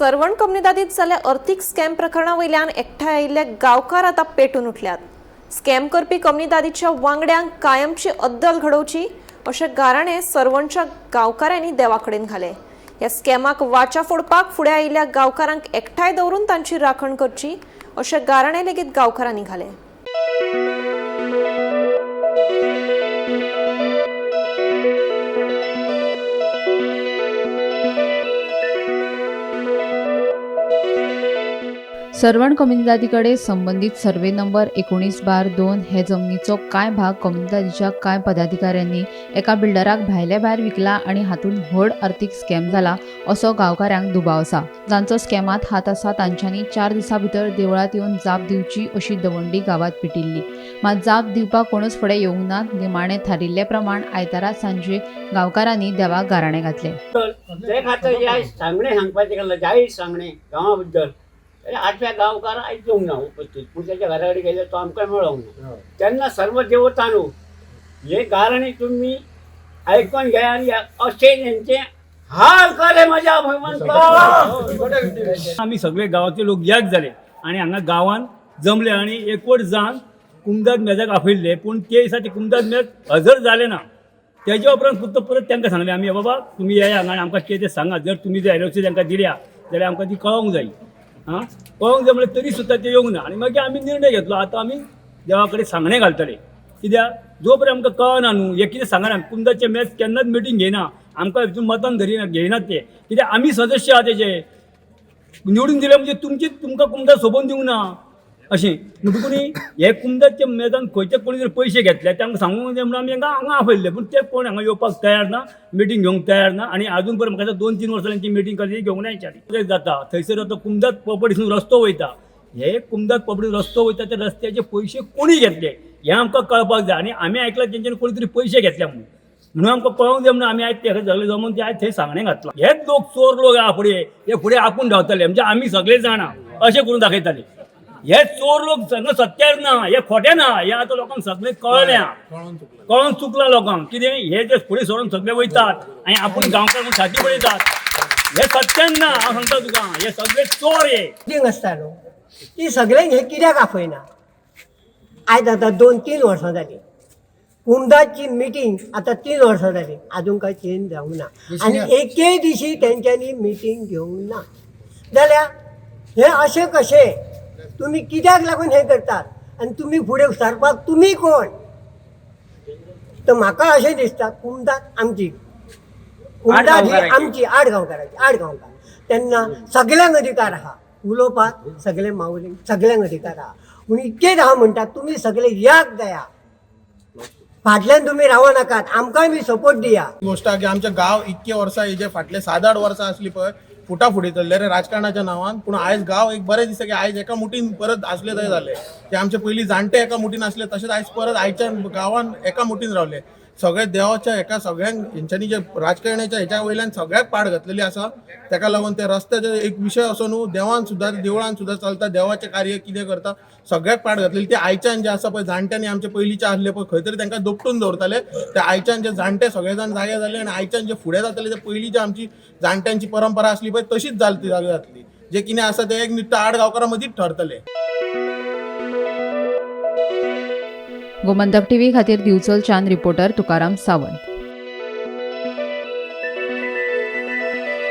सर्वण कोमुनिदादीत जाल्ल्या अर्थीक स्कॅम प्रकरणा वयल्यान एकठांय आयिल्ले गांवकार आतां पेटून उठल्यात. स्कॅम करपी कोमुनिदादीच्या वांगड्यांक कायमची अद्दल घडोवची अशें गाराणें सर्वणच्या गांवकारांनी देवा कडेन घालें. ह्या स्कॅमाक वाचा फोडपाक फुडें आयिल्ल्या गांवकारांक एकठांय दवरून तांची राखण करची अशें गाराणें लेगीत गांवकारांनी घालें. सर्वण कोमुनिदादी कडेन संबंदीत सर्वे नंबर 19/2 हे जमनीचो कांय भाग कोमुनिदादीच्या कांय पदाधिकाऱ्यांनी एका बिल्डराक भायले भायर विकला आनी हातूंत व्हड अर्थीक स्कॅम जाला असो गांवकारांक दुबाव आसा. जांचो स्कॅमांत हात आसा तांच्यांनी 4 दिसां भितर देवळांत येवन जाप दिवची अशी दवंडी गांवांत पेटिल्ली. मात जाप दिवपाक कोणूच फुडें येवंक ना. निमाणें थारिल्ले प्रमाण आयतारा सांजे गांवकारांनी देवाक गाराणें घातलें. सांगणें सांगपाचें जाहीर सांगणें गांवा बद्दल आठव्या गांवकार आयज येवंक ना उपस्थित, पूण त्याच्या घरा कडेन गेले तो आमकां मेळोंक ना. तेन्ना सर्व देवतांनो हे गाराणें तुमी आयकून घेया आनी अशें हेंचे हाल करे म्हज्या भगवंता. आमी सगळे गांवांतले लोक एक जाले आनी हांगा गांवांत जमले आनी एकवट जावन कुमदाद मेजाक आपयल्ले, पूण ते दिसा ते कुमदाद मेज हजर जाले ना. तेज्या उपरांत फक्त परत तांकां सांगलें आमी, बाबा तुमी येया हांगा आनी आमकां कितें तें सांगा, जर तुमी जर एल ओ सी तांकां दिल्या जाल्यार आमकां ती कळोंक जाय. आं, कळोंक जाय म्हणल्यार तरी सुद्दां ते येवंक ना. आनी मागीर आमी निर्णय घेतलो आतां आमी देवा कडेन सांगणें घालतले, कित्याक जो पर्यंत आमकां कळना न्हू हें कितें सांगना. कुमदाचे मेज केन्नाच मिटींग घेयना, आमकां हितून मतान धरिना घेयनात ते, कित्याक आमी सदस्य आहा तेजे निवडून दिले म्हणजे तुमची तुमकां कुमदाद सोबोवन दिवंक ना अशें म्हणटकूच हे कुमदादच्या मेजान खंयचे कोणी जर पयशे घेतले तांकां सांगूंक जाय म्हणून आमी हांकां हांगा आपयल्ले, पूण ते कोण हांगा येवपाक तयार ना, मिटींग घेवंक तयार ना. आनी आजून पर्यंत म्हाका 2-3 वर्सां तांची मिटींग कशी घेवंक ना. हेंच्यांनी जाता थंयसर आतां कुमदाद प्रॉपर्टीसून रस्तो वयता, हे कुमदाद प्रॉपर्टी रस्तो वयता त्या रस्त्याचे पयशे कोणी घेतले हें आमकां कळपाक जाय. आनी आमी आयकलां तेंच्यानी कोणी तरी पयशे घेतले म्हणून, म्हणून आमकां कळोंक जाय म्हणून आमी आयज ते सगळे जमून ते आयज थंय सांगणें घातलां. हेच लोक चोर लोक आहा फुडें, हे फुडें आपूण धांवतले म्हणजे आमी सगळे जाणा अशें करून दाखयताले. हे चोर लोक सगळे सत्यार ना, हे खोटे ना, हे आतां लोकांक सगळें कळ्ळें, कळोन चुकलां लोकांक कितें. हे जे फुडें सरून सगळे वयतात आनी आपूण गांवकार म्हणून छाती पळयतात, हे सत्यान ना. हांव सांगता तुका, हे सगळे चोर. हे मिटींग आसता न्हू ती सगळ्यांक हे कित्याक आपयना? आयज आतां 2-3 वर्सां जालीं कुमदाची मिटींग, आतां 3 वर्सां जालीं आजून कांय चेंज जावंक ना आनी एकेय दिशी तेंच्यांनी मिटींग घेवंक ना. जाल्यार हें अशें कशें तुमी कित्याक लागून हें करतात आनी तुमी फुडें सरपाक तुमी कोण? तर म्हाका अशें दिसता कुमदाद आमची, कुमदाद ही आमची 8 गांवकारांची, 8 गांवकार तेन्ना सगळ्यांक अधिकार आहा उलोवपाक, सगळे मावली सगळ्यांक अधिकार आहा. पूण इतकेच हांव म्हणटा तुमी सगळे याद दया, फाटल्यान तुमी रावो नाकात, आमकांय बी सपोर्ट दिया. गोश्ट की आमचे गांव इतके वर्सां हे जे फाटले 7-8 वर्सां आसली पळय फुटाफुटी चल्ले रे राजकारणाच्या नांवान, पूण आयज गांव एक बरें दिसता की आयज एका मुठीन परत आसले तशें जाले. ते आमचे पयलीं जाणटे एका मुठीन आसले तशेंच आयज परत आयच्या गांवान एका मुठीन रावले. सगळे देवाच्या एका सगळ्यांक हेंच्यांनी जे राजकारणाच्या हेच्या वयल्यान सगळ्याक पाड घातलेली आसा. तेका लागून ते रस्त्याचे एक विशय असो न्हू, देवान सुद्दां देवळान सुद्दां चलता, देवाचें कार्य कितें करता सगळ्याक पाड घातलेली. ते आयच्यान जे आसा पळय जाणट्यांनी आमचे पयलींचे आसले पळय खंय तरी तांकां दोपटून दवरताले, ते आयच्यान जे जाणटे सगळे जाण जागे जाले आनी आयच्यान जे फुडें जातले ते पयलीं जे आमची जाणट्यांची परंपरा आसली पळय तशीच जातली. जे कितें आसा ते एक नित्य 8 गांवकारां मदींच ठरतले. गोमंतक टीव्ही खातीर दिवचल चांद रिपोर्टर तुकाराम सावंत.